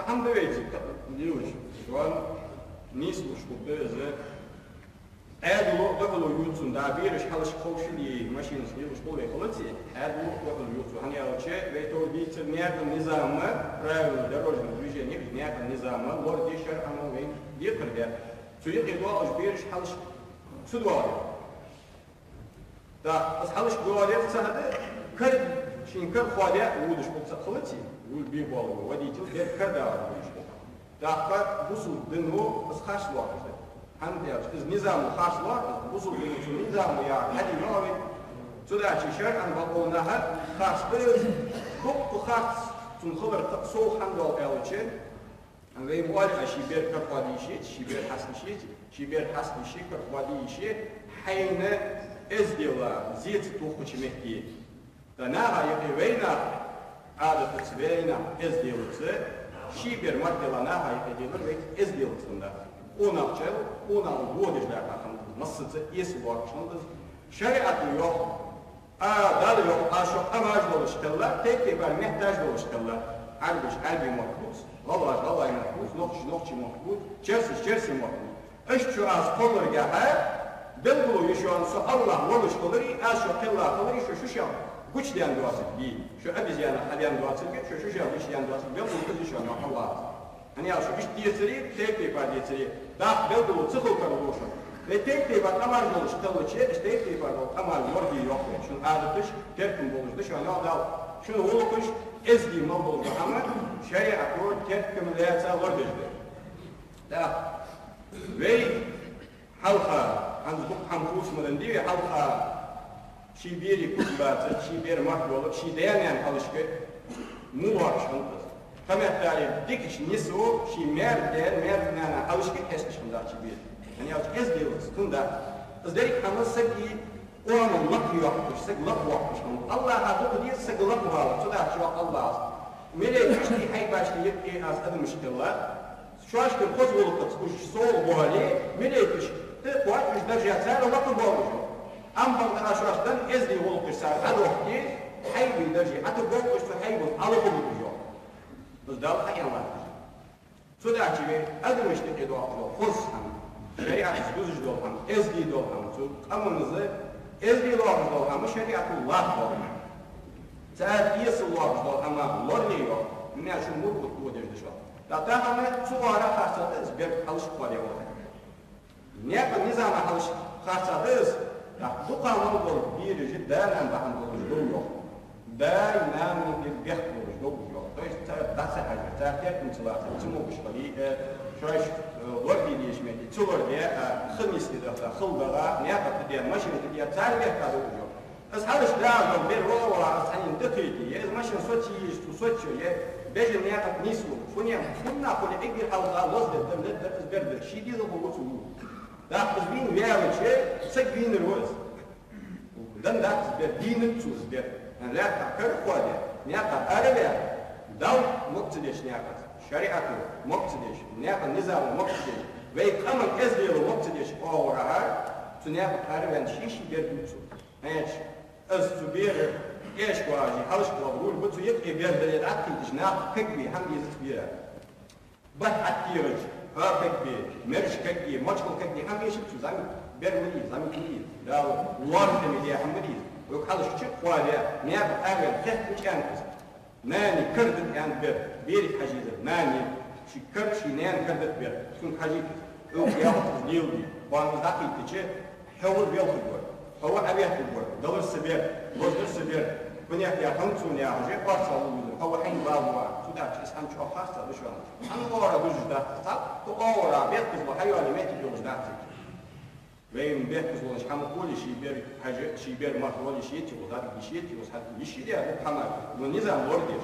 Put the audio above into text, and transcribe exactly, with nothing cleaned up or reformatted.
Хьамда вайца, дилуш, шоана нийслуш хургда из. Ӏаьдало, духьало ювцун да, бераш хьалхашка ховшале, машинаш лелаш хул вай хилаций, Ӏаьдало, духьало ювцун. ХӀана аьлча, вай товр дийцар наькъан низама, правила дорожного движения, наькъан низама лораде шарӀо вайна декхар даьд. Цу юкъе доагӀаш бераш хьалхашка ца доагӀа. ТӀаккха из хьалхашка доагӀар ца хинна, кара, шийна кара хоадаь водаш хул цхьа хилаций, руль бе боаллаш водитель, бер кара дагӀар водаш хул. ТӀаккха бусалба дино из харц лоархӀаш да. ХӀана аьлча, из низамо харц лоархӀаш да, бусалба дино цу низамо яхар хьаде ма вай. Цудухьа шарӀан бакъонахьа харц да из, дукха харц цун хилар кхы а сов хӀана да аьлча, вай ма оалий, ший бер кара хоадийша, ший бер хьаста йиш я, ший бер хьаста йиш я, кара хоадийша, хьайна эздела, зе ца тохача метте. ТӀаккха наха юкъе вайнаьха Ӏадатаца, вайнаьха эзделаца, ший бер мара делла наха юкъе делар вайца эзделаца хиннад. Къонахчал, къонахчал водаш лаьрхӀа хиннад из, массаза эса лоархӀаш хиннад из. ШариӀато йоах, а, Дала йоах, аз шоана къамаш долаш хилар, тайп-тайпара метташ долаш хилар. Ӏарбаша Ӏарбий мотт бувц, гӀалгӀаша гӀалгӀай мотт бувц, нохчаша нохчий мотт бувц, черсаша черсий мотт бувц. Иштта шо аз кхолларгахьа, белгало я шоана со АллахӀ волаш хилари, аз шо кхелла хилари, шо шоашта гучадаьнна доацилга, шо обезьянах хьадаьнна доацилга, шо шоашта гучадаьнна доацилга, белгало я шоана АллахӀа. ХӀана аьлча шо иштта децаре, тайп-тайпара децаре, тӀаккха белгало ца хила тарлу шоана. Вай тайп-тайпара къамаш долаш хилча, иштта тайп-тайпара дола къамаш лораде йоах вай. Шун Ӏадаташ теркам болаш да шоана, йоах Дала. Шун гӀулакхаш эзди мел болаш дола хӀама шариӀато теркам лаьца лорадеш да. ТӀаккха вай хьалха, хӀанз дукха хӀама хувцам ма дий вай, хьалха ший берий куц баьбац, ший бер мара дола, ший даь-наьна хьалхашка мух лоархӀаш хиннад из. Кхаметтали дикача нийсо ший маьр-даь, маьр-нана хьалхашка хьесташ хиннад ший бер. ХӀана аьлча эзделаца хиннад. Из деррига хӀама сага оамал лакха йоаккхаш, саг лакха воаккхаш хиннад. АллахӀа дукха деза саг лакха валар, цудухьа йоах АллахӀа: малейкашта, хьайбашта юкъе аз адамаш кхеллар, шоашкара хоза гӀулакхаца уж совгӀа боале, малейкаш тӀакхоач уж даржа, цар лакха боал уж. Амма бакъда аз шоашта денна эздий гӀулакхаш цар дӀадохке, хьайбий даржа ӀотӀабоал уж, цу хьайбал Ӏолакха ба уж. Из Дала хьаэттад. Цудухьа вай адамашта юкъе доагӀаш дола хоза хӀама, шариӀатаца дузаш дола хӀама, эздий дола хӀама, цу къаманца эздий лоархӀаш дола хӀама шариӀато лоархӀаш дола хӀама. Цар эсала лоархӀаш дола хӀама лорале йоах, мел шун мургӀут водеш да шоана. ТӀаккха тахан цу гӀора харцахьа да из бер хьалхашка хоадаь валар. Наькъан низама хьалхашка харцахьа да из, тӀаккха дукха мел бола бераш да-нана бахьан долаш дов йоах. Даь-нана бехк болаш дов йоах. То есть цар дӀа ца хьажар, цар теркам ца лацар, ца могаш хиле, э, шоаш, э, лораде дезача метте ца лораде, а, хи нийсде даха, хала даха, наькъа тӀа де, машина тӀа де, цар бехк дов йоах. Из хьалхашка дагӀаш дола бер вала-вала, из хьанна тӀакхийте, е из машина соцае езаш, цо соцайой, е бежан наькъа тӀа нийслу. ФуннагӀа, фуннагӀа хуле, эггара хьалха лозабе дар, ле дар, из бер дар, ший дезалхо ва цо вув. ТӀаккха из вийна ваьлча, саг вийнар ва из. Денна дац из бер, дийнад цо из бер. Лаьтта кара хоадаь, наькъа араваь, Далла мукъа ца деш наькъаца, шариӀато мукъа ца деш, наькъан низамо мукъа ца деш, вай къаман эздела мукъа ца деш оагӀорахьа, цу наькъа араваьнна ший-ший бер дувц цо. ХӀанз из цу бера тӀехьашка вагӀаш, хьалхашка вагӀаш, руль ба, цу юкъе бер дале дӀатӀакхийтача, наха кагбе хӀама дезац бера. Бат ӀотӀатехача, хьо кагбе, мераш кагбе, мочхал кагбе хӀама эшац цо, зӀамига бер ма дий, зӀамига ма дий. Дала лоархӀаме даь хӀама ма дий из. Вай хьалхашка чу а хоадаь, наькъа араваьнна хетт ма чӀоагӀа из. Нани кара да аьнна бер, берига хьажа езар, нани, ший кара, ший наьна кара да бер, цунга хьажийта из. Укх ялат из леладе, кхоана из дӀакхийттача, хьо вар велхаргвар, хьо ва Ӏоветтаргвар, далар са бер, лозар са бер, кхунех я ханцо яхаш, орцагӀа лу везар, хьо ва хьайна бала ма вар, цудухьа из хӀама чӀоагӀа харцахьа да шоана. ХӀана оагӀора дузаш дац из, цхьаккха оагӀора бехказло хьайоалае моттиг йолаш дац из. Вайна бехказлонаш хӀама хуле, ший бер хьажа, ший бер мара хуле, ший тӀехьа дӀадига йиш яц, йиш яц, хӀама йиш я, хӀама, ну, низам лорадеш.